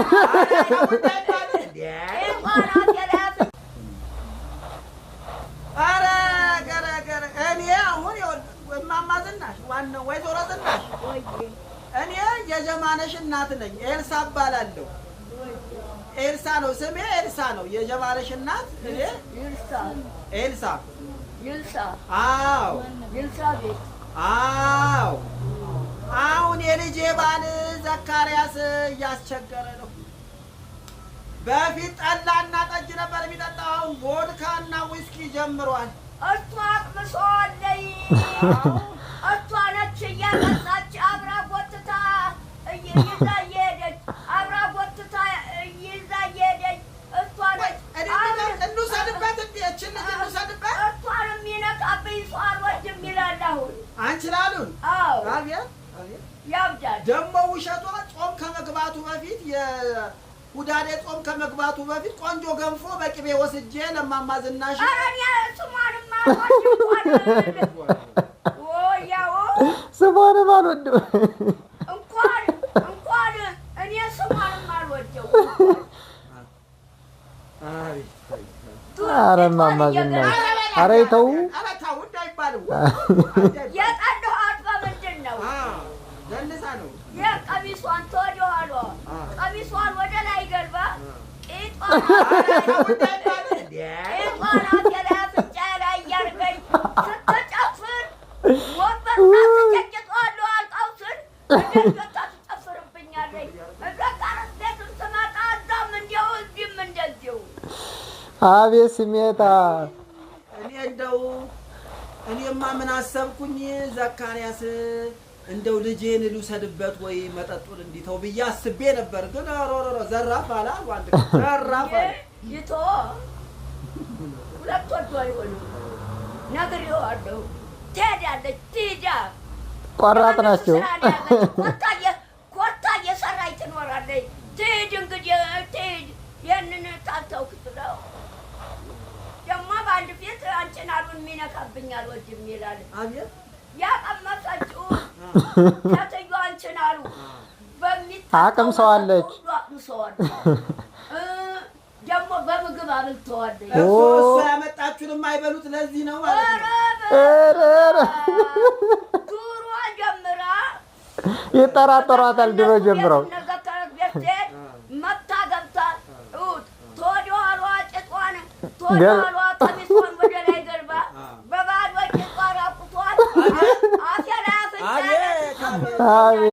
ኧረ ተው እንዳይባል እንዴ! ቂጧን አፌ ላይ ኧረ ገረ ገረ እኔ አሁን ይኸውልህ እማማ ዝናሽ ዋናው ወይዘሮ ዝናሽ እኔ የጀማነሽ እናት ነኝ። ኤልሳ እባላለሁ። ኤልሳ ነው ስሜ፣ ኤልሳ ነው የጀማነሽ እናት እኔ ይልሳ። ኤልሳ። ይልሳ። አዎ። ይልሳ ቤት። አዎ። አሁን የልጄ ባል ዘካርያስ እያስቸገረ ነው። በፊት ጠላና ጠጅ ነበር የሚጠጣው። አሁን ቮድካና ዊስኪ ጀምሯል። እሷ አቅምሰዋለይ። እሷ ነች እያጠጣች አብራ ጎትታ ይዛ እየሄደች፣ አብራ ጎትታ ይዛ እየሄደች እሷ ነች። እንውሰድበት እንዴ? እችን ልጅ እንውሰድበት። እሷን የሚነካብኝ ሰው አልወድም ይላል አሁን። አንቺ ላሉን። አዎ። አቤት አቤት። ያብዳል። ደግሞ ውሸቷ ጾም ከመግባቱ በፊት፣ የሁዳዴ ጾም ከመግባቱ በፊት ቆንጆ ገንፎ በቅቤ ወስጄ ለማማ ዝናሽ ኧረ እኔ ስሟንም አልወድም እንኳን ወያው። ስሟንም አልወድም። እንኳን እኔ ስሟንም አልወደው። ኧረ እማማ ዝናሽ ኧረ ይተው። ኧረ ተው እንዳይባልም። የጠላኋት በምንድን ነው? ደንሳ ነው። የቀሚሷን ተወደኋሏ ቀሚሷን ወደ ላይ ገልባ ቂጧን ተው እንዳይባልም እንዴ! ቂጧን አፌ ላይ አፍንጫዬ ላይ እያደረገች ስትጨፍር ወንበር ትጨጭጠዋለሁ አልቃው ስል እንደዚህ ወጣ ትጨፍርብኛለች። እዛ ቀረስ ቤትም ስመጣ እዛም እንዲያው እዚህም እንደዚሁ። አቤት ስሜታ። እኔ እንደው እኔማ ምን አሰብኩኝ፣ ዘካርያስ እንደው ልጄን ልውሰድበት ወይ መጠጡን እንዲተው ብዬ አስቤ ነበር። ግን ኧረ ኧረ ዘራፍ አለ አሉ አንድ ቀን ዘራፍ አለ። ይቶ ሁለት ወዶ አይሆንም። ነግሬዋለሁ። ትሄዳለች ትሂዳ። ቆራጥ ናቸው። ኮርታ እየሰራች ትኖራለች። ትሂድ እንግዲህ ትሂድ። ይህንን ታልተውክ ስለው ደግሞ በአንድ ፊት አንቺን አሉን የሚነካብኝ አልወድም ይላል። አቤት። ያቀመሰችው ሴትዮ አንቺን አሉ በሚጠጣው አቅምሰዋለች። ሁሉ አቅምሰዋለች። ደግሞ በምግብ አብልተዋለች። እርሶ እሷ ያመጣችሁን የማይበሉት ለዚህ ነው ማለት ነው። ኧረ ኧረ ድሮ ጀምራ ይጠራጠሯታል ድሮ ጀምረው። መታ ገብታ እሑድ ተወዲኋሏ ጭጧን ተወዲኋሏ ቀሚሷን ወደ ላይ ገልባ በባዶ ጭጧ ራቁቷን አፌ ላይ አፍንጫ ላይ አቤት አቤት። አቤት።